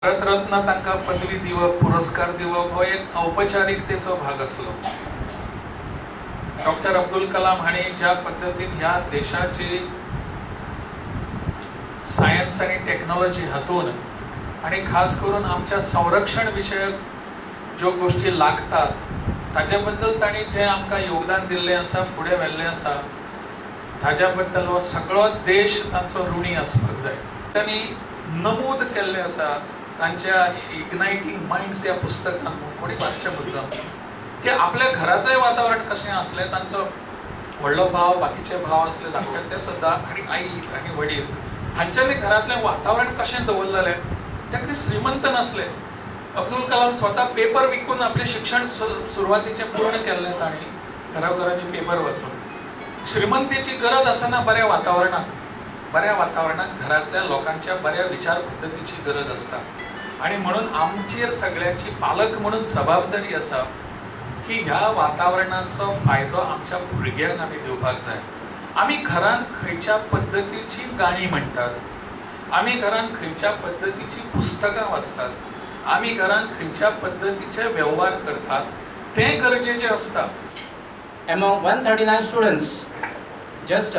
भारतरत्न तांकां पदवी दिवप, पुरस्कार दिवप हो एक औपचारिकतेचो भाग आसलो. डॉक्टर अब्दुल कलाम हांणी ज्या पद्दतीन ह्या देशाची सायन्स आनी टॅक्नोलॉजी हातून आनी खास करून आमच्या संरक्षण विशयक ज्यो गोश्टी लागतात ताजे बद्दल तांणी जें आमकां योगदान दिल्लें आसा, फुडें व्हेल्लें आसा, ताज्या बद्दल हो सगळो देश तांचो ऋणी आसपाक जाय. तांणी नमूद केल्लें आसा तांच्या इग्नायटींग मायंड्स ह्या पुस्तकान, कोणी वाचचें मुद्दम, की आपल्या घरांतय वातावरण कशें आसलें, तांचो व्हडलो भाव, बाकीचे भाव आसले धाकटे ते सुद्दां, आनी आई आनी वडील हांच्यांनी घरांतलें वातावरण कशें दवरलेलें. ते खातीर श्रीमंत नासले. अब्दुल कलाम स्वता पेपर विकून आपलें शिक्षण सुरवातीचें पूर्ण केल्लें तांणी, घराघरांनी पेपर वाचून. श्रीमंतीची गरज आसना बऱ्या वातावरणाक, बऱ्या वातावरणाक घरांतल्या लोकांच्या बऱ्या विचार पद्दतीची गरज आसता. आनी म्हणून आमचेर सगळ्याची पालक म्हणून जबाबदारी आसा की ह्या वातावरणाचो फायदो आमच्या भुरग्यांक आमी दिवपाक जाय. आमी घरांत खंयच्या पद्दतीची गाणी म्हणटात, आमी घरांत खंयच्या पद्दतीची पुस्तकां वाचतात, आमी घरांत खंयच्या पद्दतीचे वेव्हार करतात तें गरजेचें आसता. Among 139 students, just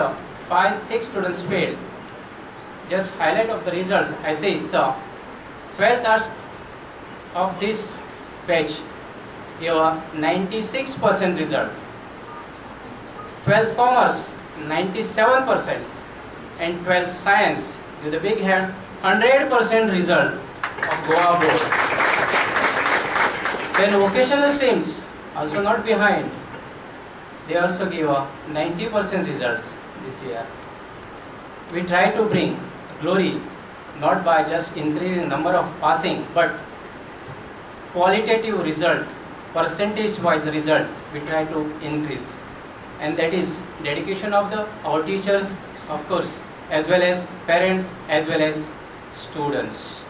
5-6 students failed. Just highlight of the results, I say, sir, 12th arts of this batch gave a 96% result. 12th commerce 97% and 12th science with a big hand 100% result of Goa board. Then vocational streams also not behind. They also give a 90% results this year. We try to bring glory not by just increasing number of passing, but qualitative result, percentage wise result we try to increase, and that is dedication of the our teachers, of course, as well as parents, as well as students.